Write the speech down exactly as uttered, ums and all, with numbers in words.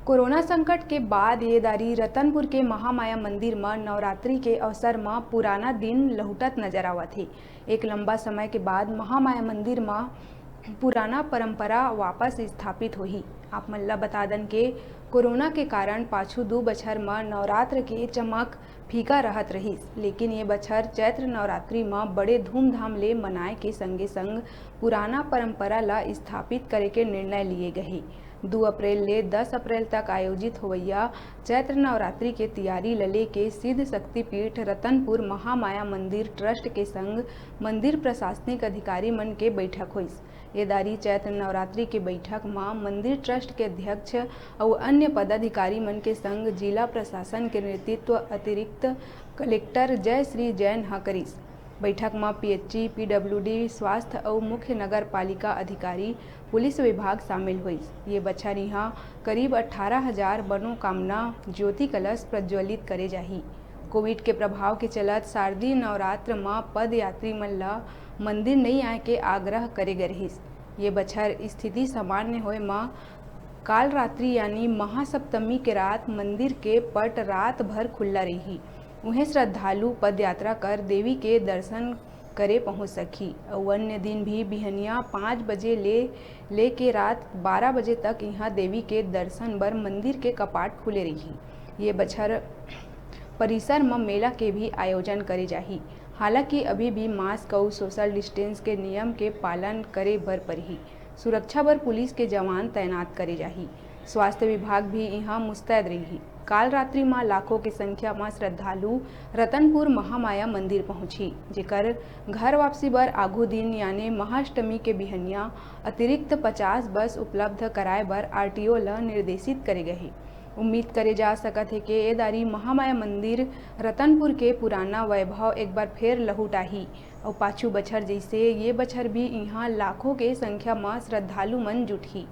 Corona संकट के बाद ये दारी रतनपुर के महामाया मंदिर म नवरात्रि के अवसर म पुराना दिन लहुटत नजर आवत हे। एक लंबा समय के बाद महामाया मंदिर म पुराना परंपरा वापस स्थापित होही। आप मन ल बता दन के कोरोना के कारण पाछू दू बछर म नवरात्र के चमक फीका रहत रहिस, लेकिन ये बछर चैत्र नवरात्रि म बड़े धूमधाम ले मनाए के संगे संग पुराना परंपरा ल स्थापित करे के निर्णय लिए गए हे। दू अप्रैल ले दस अप्रैल तक आयोजित होवइया चैत्र नवरात्रि के तियारी ल लेके सिद्ध शक्तिपीठ रतनपुर महामाया मंदिर ट्रस्ट के संग मंदिर प्रशासनिक अधिकारी मन के बैठक होइस। ये दारी चैत्र नवरात्रि के बैठक म मंदिर ट्रस्ट के अध्यक्ष अउ अन्य पदाधिकारी मन के संग जिला प्रशासन के नेतृत्व अतिरिक्त कलेक्टर जय श्री जैन ह करिस। बैठक म पीएचई, पीडब्ल्यूडी, स्वास्थ्य अउ मुख्य नगर पालिका अधिकारी, पुलिस विभाग शामिल होइस। ये बछर इहां करीब अठारह हजार मनोकामना ज्योति कलश प्रज्वलित करे जाही। कोविड के प्रभाव के चलत शारदीय नवरात्र म पदयात्री मन ल मंदिर नइ आए के आग्रह करे गे रिहिस। ये बछर स्थिति सामान्य होए म काल रात्रि यानी महासप्तमी के रात मंदिर के पट रात भर खुल्ला रइही। उहें श्रद्धालु पदयात्रा कर देवी के दर्शन करे पहुंच सकही अउ अन्य दिन भी बिहनिया पाँच बजे ले लेके रात बारह बजे तक इहां देवी के दर्शन बर मंदिर के कपाट खुले रइही। ये बछर परिसर म मेला के भी आयोजन करे जाही। हालांकि अभी भी मास्क अउ सोशल डिस्टेंस के नियम के पालन करे बर परही। सुरक्षा बर पुलिस के जवान तैनात करे जाही। स्वास्थ्य विभाग भी इहां मुस्तैद रइही। काल रात्रि म लाखों के संख्या म श्रद्धालु रतनपुर महामाया मंदिर पहुंचही, जेकर घर वापसी बर आघू दिन यानी महाअष्टमी के बिहनिया अतिरिक्त पचास बस उपलब्ध कराए बर आरटीओ ल निर्देशित करे गए हे। उम्मीद करे जा सकत हे के ए दारी महामाया मंदिर रतनपुर के पुराना वैभव एक बार फेर लहुट आही अउ पाछू बछर जइसे ये बछर भी इहां लाखों के संख्या म श्रद्धालु मन जुटही।